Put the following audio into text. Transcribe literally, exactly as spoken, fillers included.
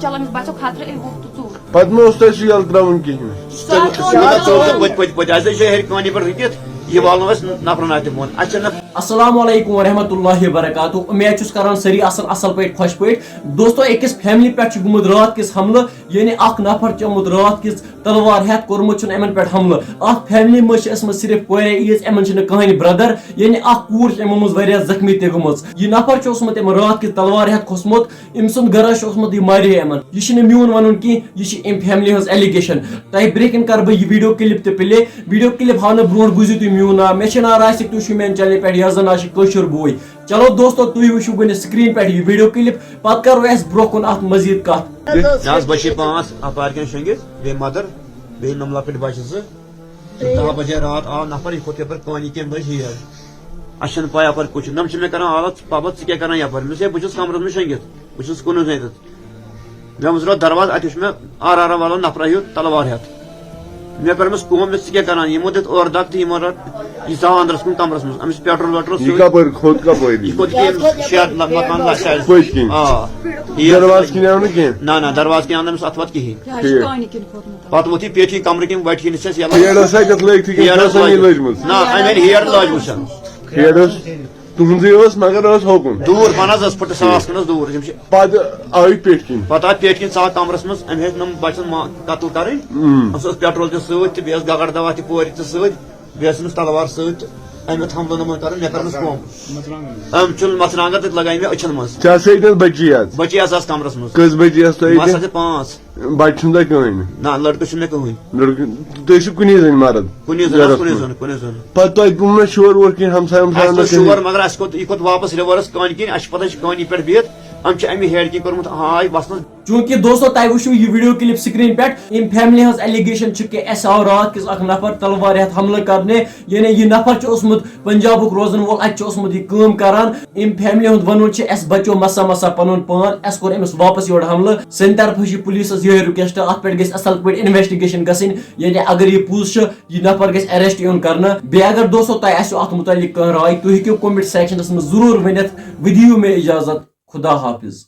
چلو أمِس بچو خطرٕ أمۍ ووٚتھ تہٕ ژوٚل۔ پتہٕ ما اوس تۄہہِ سُہ یَلہٕ ترٛاوُن کِہیٖنۍ؟ پٔتۍ پٔتۍ اَسہِ چھِ ہیٚرِ کٲنی پٮ۪ٹھ رُکِتھ، یہِ والنو اَسہِ نفرن اَتھِ بۄن۔ اَسہِ چھَنہٕ السلام علیکم ورحمۃ اللہ وبرکاتہ۔ امید چھُس کران سٲری اصل اصل پٲٹھۍ، خۄش پٲٹھۍ۔ دوستو، أکِس فیملی پٮ۪ٹھ چھُ گوٚمُت راتھ کِس حملہٕ، یعنی اکھ نفر چھُ آمُت راتھ کِس تلوار ہٮ۪تھ، کوٚرمُت چھُن یِمن پٮ۪ٹھ حملہٕ۔ اکھ فیملی منٛز چھِ ٲسمٕژ صرف کورے یٲژ، یِمن چھِنہٕ کٕہٕنۍ برادر، یعنی اکھ کوٗر چھِ یِمو منٛز واریاہ زخمی تہِ گٔمٕژ۔ یہِ نفر چھُ اوسمُت یِمن راتھ کِس تلوار ہٮ۪تھ کھوٚسمُت، أمۍ سُنٛد گرا چھُ اوسمُت یہِ مارے یِمن۔ یہِ چھُنہٕ میون ونُن کینٛہہ، یہِ چھِ أمۍ فیملی ہٕنٛز ایلیگیشن۔ تۄہہِ برٛونٛہہ کِنۍ کرٕ بہٕ یہِ ویڈیو کلپ تہِ پلے۔ ویڈیو کلپ ہاونہٕ برونٛٹھ بوٗزِو تُہۍ میون ناو۔ مےٚ چھُ ناو راسِک، تُہۍ چھِو میانہِ چینلہِ پٮ۪ٹھ، یۄس زن ناو چھِ کٲشُر بوے۔ چلو دوستو، تُہۍ وٕچھِو گۄڈٕنٮ۪تھ سکرین پٮ۪ٹھ یہِ ویڈیو کلپ، پتہٕ کرو أسۍ برٛونٛہہ کُن اتھ مزید کتھ۔ مےٚ حظ بٔچی پانٛژھ اپارِ کِنۍ شۄنٛگِتھ، بیٚیہِ مدر، بیٚیہِ نۄم لۄکٕٹۍ بچہِ زٕ۔ تہٕ دَہ بجے راتھ آو نفر، یہِ کھوٚت یپٲرۍ کٲنی کِنۍ، لٔج ہیٚر۔ اَسہِ چھَنہٕ پَے اَپٲرۍ کُس چھُ۔ نۄم چھِ مےٚ کران حالت، "بَبَس، ژٕ کیٛاہ کران یپٲرۍ؟" مےٚ دوٚپُس، "ہے، بہٕ چھُس کمرَس منٛز شۄنٛگِتھ، بہٕ چھُس کُنُے زوٚن ییٚتٮ۪تھ۔" مےٚ وٕچھ راتھ دروازٕ، اَتہِ وٕچھ مےٚ آر آر والو نفرا ہیوٗ تلوار ہٮ۪تھ۔ مےٚ کٔر أمِس کٲم، مےٚ، "ژٕ کیٛاہ کران؟" یِمو دیُت اورٕ دَکہٕ تہٕ یِمو رَٹ یہِ ژاو أنٛدرَس کُن کمرَس منٛز۔ أمِس چھُ پیٹرول ویٹرول یہِ سۭتۍ۔ کپٲرۍ کھوٚت کپٲرۍ؟ یہِ کھوٚت ییٚمہِ شیڈ لَ-، مکان لَ-، شاید۔ پٔتۍ کِنۍ؟ آ۔ یہِ دروازٕ کِنۍ آو نہٕ کینٛہہ؟ نہ، نہ، دروازٕ کِنۍ آو نہٕ أمِس اَتھٕ وَتھ کِہیٖنۍ۔ یہِ حظ چھُ ٹھیٖک۔ کانہِ کِنۍ کھوٚتمُت۔ پتہٕ ووٚتھ یہِ پیٹھی کمرٕ کِنۍ وَٹہِ ہِنٛدِس چھَس یَلہٕ۔ پیڑ ٲسا کتھ لٲگتھٕے کِنہٕ ہیڈ کٲنٛسہِ ٲس ٲسا نہٕ لٲجمٕژ۔ لٲجمٕژ؟ نہ، أمۍ ہیڈ لٲجمٕژ چھَنہٕ۔ پیڑ ٲس تُہنٛزٕے ٲس مگر ٲس ہوکُن۔ دوٗر پَہن حظ ٲس، فُٹہٕ ساس کھنٛڈَس دوٗر۔ یِم چھِ پتہٕ آیہِ پیٹھۍ کِنۍ۔ پتہٕ آو پیٹھۍ کِنۍ ژاو کمرَس منٛز، أمۍ ہیٚتۍ نۄم بَچَن ما-، قتل کَرٕنۍ۔ أمِس اوس پیٹرول تہِ سۭتۍ تہٕ بیٚیہِ ٲس گَگَر دَوا تہِ پورِ تہِ سۭتۍ، بیٚیہِ ٲس أمِس تَلوار سۭتۍ تہٕ أمۍ ہیوٚت حملہٕ نۄمَن کَرُن۔ مےٚ کٔر أمِس کٲم، أمۍ چُل مَژرانٛگَن تہٕ لَگایہِ مےٚ أچھَن منٛز۔ ژےٚ سۭتۍ ٲس بٔچی حظ؟ بٔچی حظ آسہٕ کمرَس منٛز۔ کٔژ بٔچی ٲس تۄہہِ مَس ییٚتہِ؟ آسہٕ پانٛژھ۔ بچہِ چھُنہٕ تۄہہِ کٕہٕنۍ؟ نہ، لڑکہٕ چھُنہٕ مےٚ کٕہٕنۍ۔ لڑکہٕ، تُہۍ ٲسِو کُنی زٔنۍ مرد؟ کُنی زٔنۍ، گرس کُنی منٛز؟ زٔنۍ، کُنی زٔنۍ۔ پتہٕ تۄہہِ پیوٚو نہ شور وور کینٛہہ، ہمساے اَسہِ ومساے کوٚر شور، مگر اَسہِ کوٚت، یہِ کھوٚت واپس reverse کانہِ کِنۍ، اَسہِ چھِ پتہ، یہِ چھِ کانہِ پٮ۪ٹھ بِہِتھ، أمۍ چھِ اَمہِ ہیڈ کِنۍ کوٚرمُت ہاے وَسنَس۔ چوٗنٛکہِ دوستو، تۄہہِ وٕچھِو یہِ ویڈیو کلپ سکرین پٮ۪ٹھ، أمۍ فیملی ہٕنٛز ایلیگیشن چھِ کہِ اَسہِ آو راتھ کِس اکھ نفر تلوارِ ہٮ۪تھ حملہٕ کرنہِ، یعنی یہِ نفر چھُ اوسمُت پنجابُک روزن وول، اَتہِ چھُ اوسمُت یہِ کٲم کران۔ أمۍ فیملی ہُنٛد وَنُن چھُ، اَسہِ بچو مسا مسا پنُن پان، اَسہِ کوٚر أمِس واپس یورٕ حملہٕ۔ سٲنۍ طرفہٕ چھِ پُلیٖسَس یِہوٚے request، اَتھ پٮ۪ٹھ گژھِ اَصٕل پٲٹھۍ investigation گژھٕنۍ، یعنی اگر یہِ پوٚز چھُ، یہِ نفر گژھِ arrest یُن کرنہٕ۔ بیٚیہِ اگر دوستو تۄہہِ آسِوٕ اَتھ مُتعلِق کانٛہہ راے، تُہۍ ہیٚکِو comment sectionس منٛز ضروٗر ؤنِتھ۔ وۄنۍ دِیِو مےٚ اجازت، خدا حافظ۔